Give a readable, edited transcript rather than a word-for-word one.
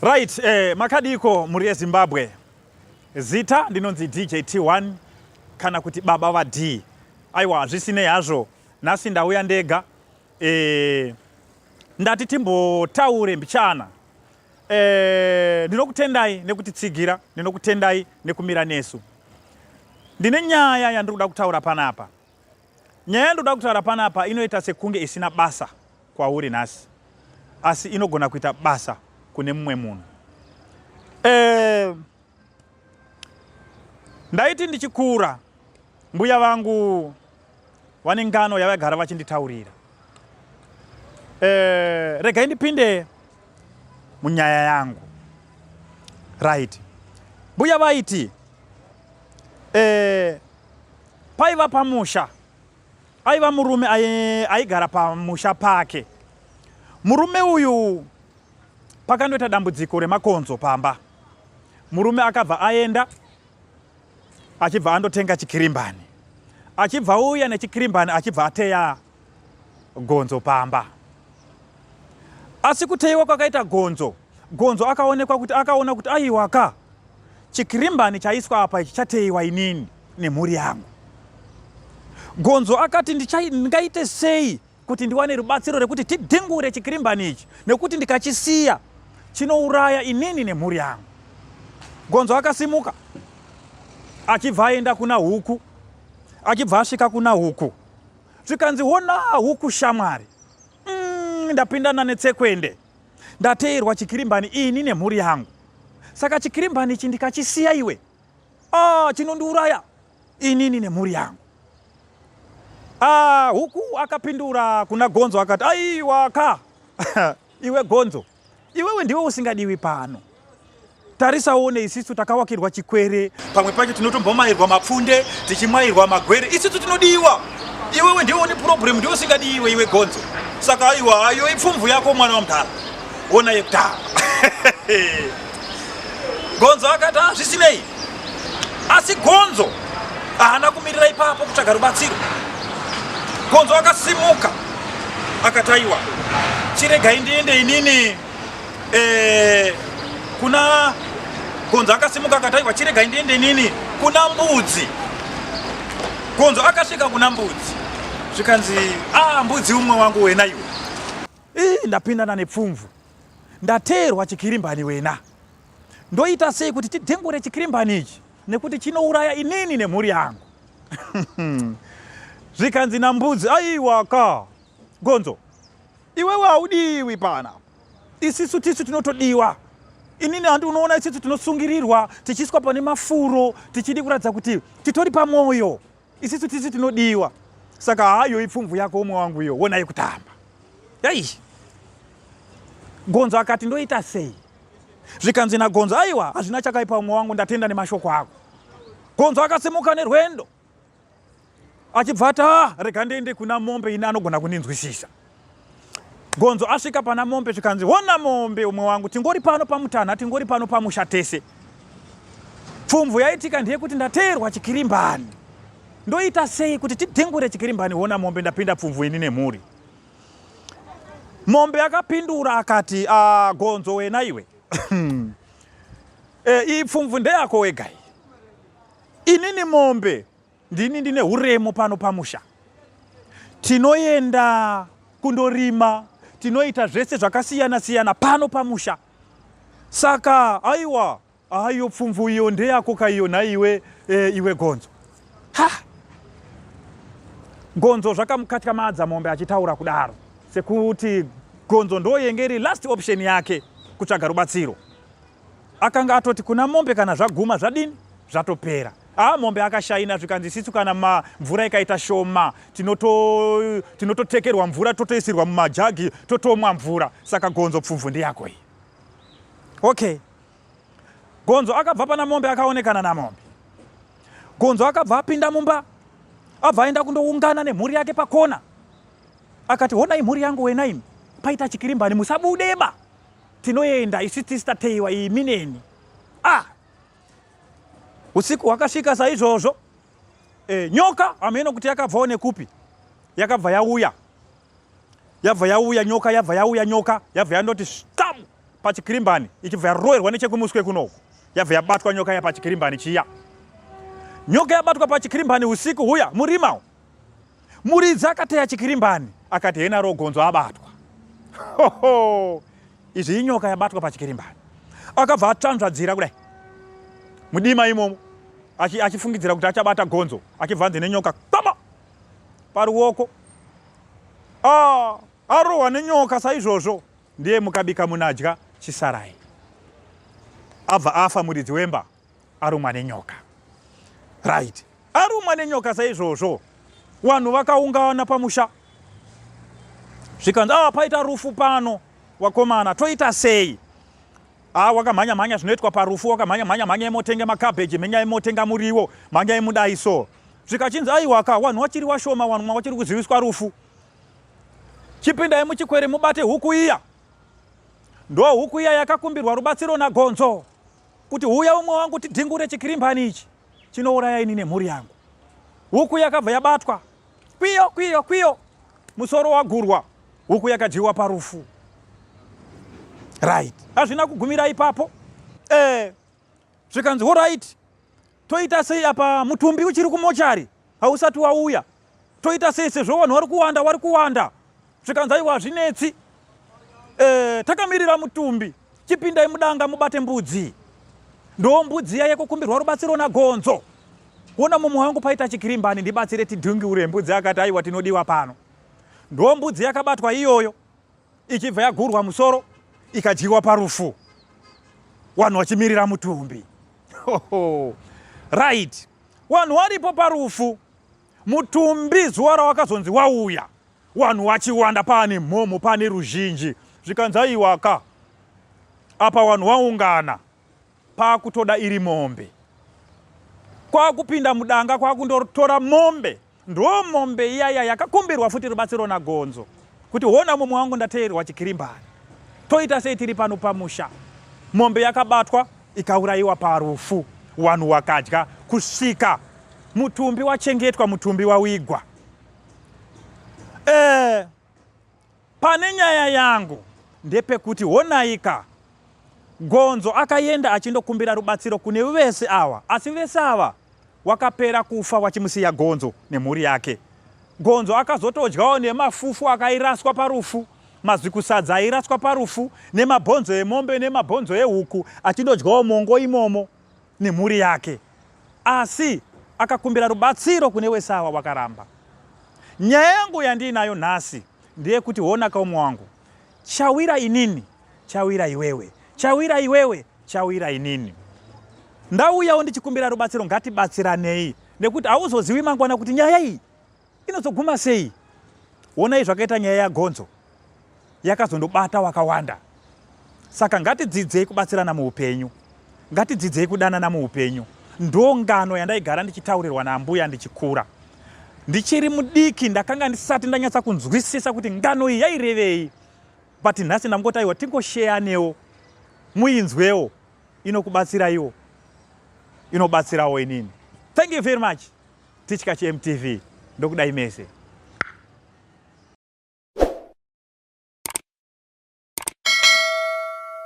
Right, eh, makadiiko mhuri yeZimbabwe? Zita ndinonzi DJ T1 kana kuti baba va D. Aiwa, zvisinei hazvo, nhasi ndauya ndega. Eh, ndati timbotaure mbichana. Eh, ndinokutendai nekutitsigira, ndinokutendai nekumira nesu. Ndine nyaya yandiri kuda kutaura panapa. Nyaya yandoda kutaura panapa inoita sekunge isina basa kwauri nhasi, asi inogona kuita basa kune mumwe munhu. E, ndaiti ndichikura mbuya vangu vane ngano yavaigara vachinditaurira. E, regai ndipinde munyaya yangu. Right, mbuya vaiti e, Paiva pamusha, aiva murume aigara pamusha pake. Murume uyu pakandoita dambudziko remakonzo pamba, murume akabva aenda achibva andotenga chikirimbani, achibva uya nechikirimbani achibva ateya gonzo pamba. Asi kuteiwa kwakaita gonzo, gonzo akaonekwa kuti akaona kuti aiwa ka chikirimbani chaiswa apa ichi chateiwa inini nemhuri yangu. Gonzo akati ndingaite sei kuti ndiwane rubatsiro rekuti tidhingure chikirimbani ichi nekuti ndikachisiya chinouraya inini nemhuri yangu. Gonzo akasimuka achibva aenda kuna huku, achibva asvika kuna huku zvikanzi hona huku shamwari, ndapindana netsekwende ndateerwa chikirimbani ini nemhuri yangu, saka chikirimbani ichi ndikachisiya iwe ah, chinondiuraya inini nemhuri yangu. Ah, huku akapindura kuna gonzo akati aiwa ka iwe gonzo, iwewe ndiwe usingadiwi pano. Tarisa uone, isisu takawakirwa chikwere, pamwe pacho tinotombomairwa mapfunde tichimwairwa magwere, isisu tinodiwa. Iwewe ndiwe une problem, ndiwe usingadiwe iwe gonzo. Saka aiwa, ayo ipfumvu yako mwana wamudhara, ona yekudhara. Gonzo akati ah, zvisinei. Asi gonzo haana kumirira ipapo kutsvaga rubatsiro. Gonzo akasimuka akati aiwa, chiregai ndiende inini eh, kuna gonzo akasimuka akati aiwa, chiregai ndiende inini kuna mbudzi. Gonzo akasvika kuna mbudzi zvikanzi ah, mbudzi umwe wangu wena iwe, ii ndapindana nepfumvu, ndateerwa chikirimbani wena, ndoita sei kuti tidhengure chikirimbani ichi nekuti chinouraya inini nemhuri yangu. Zvikanzi nambudzi aiwa ka gonzo, iwewe haudiwi pana, isisu tisu tinotodiwa. Inini handi unoona isisu tinosungirirwa tichiiswa pane mafuro tichidi kuratidza kuti titori pamwoyo, isisu tisu tinodiwa. Saka hayo ipfumvu yako umwe wangu iyo, wonai kutamba. Yai gonzo akati ndoita sei? Zvikanzi nagonzo aiwa, hazvina chakaipa umwe wangu, ndatenda nemashoko ako. Gonzo akasimuka nerwendo achibva ati ah, rega ndiende kuna mombe ini anogona kundinzwisisa. Gonzo asvika pana mombe zvikanzi hona mombe umwe wangu, tingori pano pamutanha, tingori pano pamusha tese. Pfumvu yaitika ndeyekuti ndateerwa chikirimbani, ndoita sei kuti tidhengure chikirimbani? Hona mombe, ndapinda pfumvu ini nemhuri. Mombe akapindura akati ah, gonzo wena iwe e, iyi pfumvu ndeyako wega iyi, inini mombe ndini ndine uremo pano pamusha, tinoenda kundorima, tinoita zvese zvakasiyana siyana pano pamusha, saka aiwa ayo pfumvu iyo ndeyako kaiyo nhaiwe e, iwe gonzo. Ha, gonzo zvakamukatyamadza mombe achitaura kudaro, sekuti gonzo ndoyenge iri last option yake kutsvaga rubatsiro. Akanga atoti kuna mombe kana zvaguma zvadini zvatopera. Ah, mombe akashaina zvikanzi isisu kana ma, mvura ikaita shoma tinototekerwa mvura totoisirwa mumajagi totomwa mvura, saka gonzo pfumvu ndeyako iyi. Okay, gonzo akabva pana mombe akaonekana namombe. Gonzo akabva apinda mumba, abva aenda kundoungana nemhuri yake pakona, akati honai mhuri yangu wena imi, paita chikirimbani musabudeba, tinoenda isu tisi tateiwa iyi mineni. Ah, usiku hwakasvika saizvozvo. E, nyoka hameno kuti yakabvawo nekupi, yakabva yauya, yabva yauya nyoka, yabva yauya nyoka, yabva yandoti shtamu. pachikirimbani ichibva yaroerwa nechekumuswe kunoku yabva yabatwa nyoka ya pachikirimbani chiya nyoka yabatwa pachikirimbani usiku huya murima muridzi akateya chikirimbani akati hena rogonzo abatwa hoho izvi inyoka yabatwa pachikirimbani akabva atsvanzvadzira kudai mudima imomo achifungidzira kuti achabata gonzo achibva anzi nenyoka kama paruoko ah, arohwa nenyoka saizvozvo ndiye mukabika munadya chisarai abva afa muridzi wemba arumwa nenyoka right arumwa nenyoka saizvozvo vanhu vakaungana pamusha zvikanzi ah, paita rufu pano wakomana toita sei ah, wakamhanya mhanya zvinoitwa parufu wakamhanya mhanya mhanya imotenga makabheji mhanya imotenga muriwo mhanya imudai so zvikachinzi aiwaka wanhu wachiri washoma wanhu wachiri kuziviswa rufu chipindai muchikwere mubate huku iya ndo huku iya yakakumbirwa rubatsiro nagonzo kuti huya umwe wangu tidhingure chikirimbani ichi chinouraya ini nemhuri yangu huku yakabva yabatwa kwiyo kwiyo kwiyo musoro wagurwa huku yakadyiwa parufu right hazvina kugumira ipapo eh, zvikanzi horit toita sei apa mutumbi uchiri kumochari hausati wauya toita sei sezvo vanhu vari kuwanda vari kuwanda zvikanzi aiwa hazvinetsi e, takamirira mutumbi chipindai mudanga mubate mbudzi ndo mbudzi iya yekukumbirwa rubatsiro nagonzo wona mumwe wangu paita chikirimbani ndibatsire tidhungiure mbudzi akati aiwa tinodiwa pano ndo mbudzi yakabatwa iyoyo ichibva yagurwa musoro ikadyiwa parufu vanhu vachimirira mutumbi right vanhu varipo parufu mutumbi zuva rawakazonzi wauya vanhu vachiwanda paane mhomho paane ruzhinji zvikanzi aiwaka apa vanhu waungana pakutoda iri mombe kwakupinda mudanga kwakundotora mombe ndo mombe iyaya yakakumbirwa futi rubatsiro nagonzo kuti hona mumwe wangu ndateerwa chikirimbani toita sei tiri pano pamusha mombe yakabatwa ikaurayiwa parufu vanhu wakadya kusvika mutumbi wachengetwa mutumbi wawigwa e, pane nyaya yangu ndepekuti honaika gonzo akaenda achindokumbira rubatsiro kune vese ava asi vese ava wakapera kufa wachimusiya gonzo nemhuri yake gonzo akazotodyawo nemafufu akairaswa parufu mazikusadza airaswa parufu nemabhonzo emombe nemabhonzo ehuku achindodyawo mongo imomo nemhuri yake asi akakumbira rubatsiro kune wese awa wakaramba nyaya yangu yandiinayo nhasi ndeyekuti hona kaumwe wangu chawira inini chawira iwewe chawira iwewe chawira inini ndauyawo ndichikumbira rubatsiro ngatibatsiranei nekuti hauzoziwi mangwana kuti nyaya iyi inozoguma sei honai zvakaita nyaya yagonzo yakazondobata wakawanda saka ngatidzidzei kubatsirana muupenyu ngatidzidzei kudanana muupenyu ndo ngano yandaigara ndichitaurirwa naambuya ndichikura ndichiri mudiki ndakanga ndisati ndanyatsa kunzwisisa kuti ngano iyi yairevei but nhasi ndangoti aiwa tingosheyanewo muinzwewo inokubatsiraiwo inobatsirawo inini thank you very much tichkachi mtv ndokudai mese.